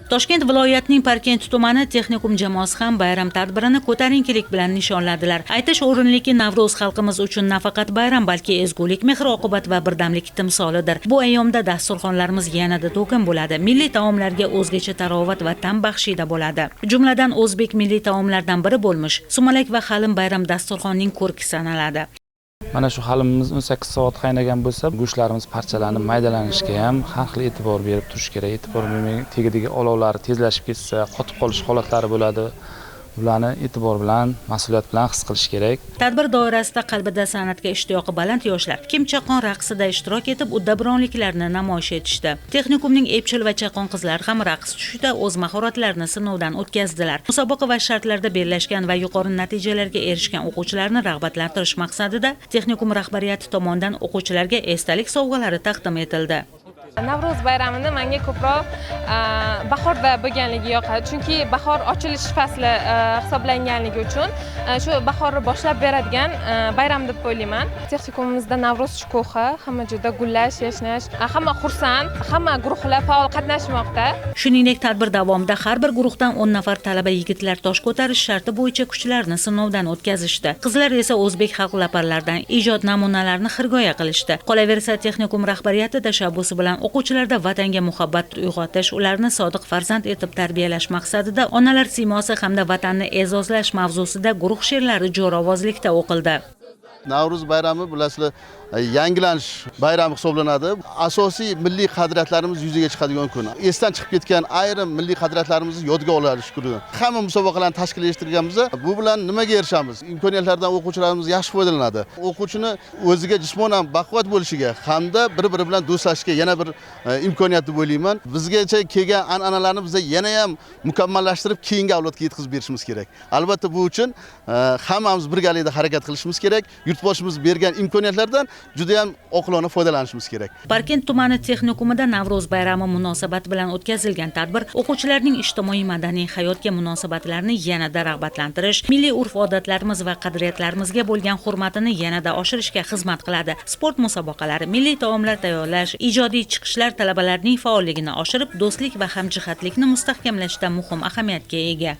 Toshkent viloyatining Parkent tumani texnikum jamoasi ham bayram tadbirini ko'tarinkilik bilan nishonladilar. Aytish o'rinliki, Navro'z xalqimiz uchun nafaqat bayram, balki ezgulik, mehr-oqibat va birdamlik timsolidir. Bu ayyomda dasturxonlarimiz yanada to'kin bo'ladi. Milliy taomlarga o'zgacha tarovat va ta'm baxshida bo'ladi. Jumladan, o'zbek milliy taomlaridan biri bo'lmish sumalak va halim bayram dasturxonining ko'rki sanaladi. Mana shu halimimiz 18 soat qaynagan bo'lsa, go'shtlarimiz parchalanib maydalanishiga ham har xil e'tibor berib turish kerak. E'tibor bermay tagidagi olovlari tezlashib ketsa, qotib qolish holatlari bo'ladi. Ularni e'tibor bilan, mas'uliyat bilan his qilish kerak. Tadbir doirasida qalbida san'atga ishtiyoqi baland yoshlar kim chaqqon raqsida ishtirok etib, uddaburonliklarni namoyish etishdi. Texnikumning epchil va chaqqon qizlari ham raqs tushishda o'z mahoratlarini sinovdan o'tkazdilar. Musobaqa va shartlarda bellashgan va yuqori natijalarga erishgan o'quvchilarni rag'batlantirish maqsadida texnikum rahbariyati tomonidan o'quvchilarga esdalik sovg'alari taqdim etildi. Navro'z bayramini menga ko'proq bahorda bo'lganligi yoqadi, chunki bahor ochilish fasli hisoblanganligi uchun shu bahorni boshlab beradigan bayram deb o'ylayman. Texnikumimizda Navro'z shukuhi, hamma joyda gullash, yashnash, hamma xursand, hamma guruhlar faol qatnashmoqda. Shuningdek, tadbir davomida har bir guruhdan 10 nafar talaba yigitlar tosh ko'tarish sharti bo'yicha kuchlarini sinovdan o'tkazishdi. Qizlar esa o'zbek xalq laparlaridan ijod namunalarini xirgoya qilishdi. Qolaversa, texnikum rahbariyati tashabbusi bilan o'quvchilarda vatanga muhabbat uyg'otish, ularni sodiq farzand etib tarbiyalash maqsadida onalar siymosi hamda vatanni e'zozlash mavzusida guruh she'rlari jo'ravozlikda o'qildi. Navro'z bayrami, bilasizlar, yangilanish bayrami hisoblanadi. Asosiy milliy qadriyatlarimiz yuzaga chiqadigan kun. Esdan chiqib ketgan ayrim milliy qadriyatlarimizni yodga olish kuni. Hamma musobaqalarni tashkillashtirganmiz. Bu bilan nimaga erishamiz? Imkoniyatlardan o'quvchilarimiz yaxshi foydalanadi. O'quvchini o'ziga jismonan baquvvat bo'lishiga hamda bir-biri bilan do'stlashishga yana bir imkoniyat deb o'ylayman. Bizgacha kelgan an'analarni biz yana ham mukammallashtirib, keyingi avlodga yetkazib berishimiz kerak. Albatta bu uchun hammamiz birgalikda harakat qilishimiz kerak. Yurtboshimiz bergan imkoniyatlardan juda ham oqilona foydalanishimiz kerak. Parkent tumani texnikumida Navro'z bayrami munosabati bilan o'tkazilgan tadbir o'quvchilarning ijtimoiy madaniy hayotga munosabatlarini yanada rag'batlantirish, milliy urf-odatlarimiz va qadriyatlarimizga bo'lgan hurmatini yanada oshirishga xizmat qiladi. Sport musobaqalari, milliy taomlar tayyorlash, ijodiy chiqishlar talabalarning faolligini oshirib, do'stlik va hamjihatlikni mustahkamlashda muhim ahamiyatga ega.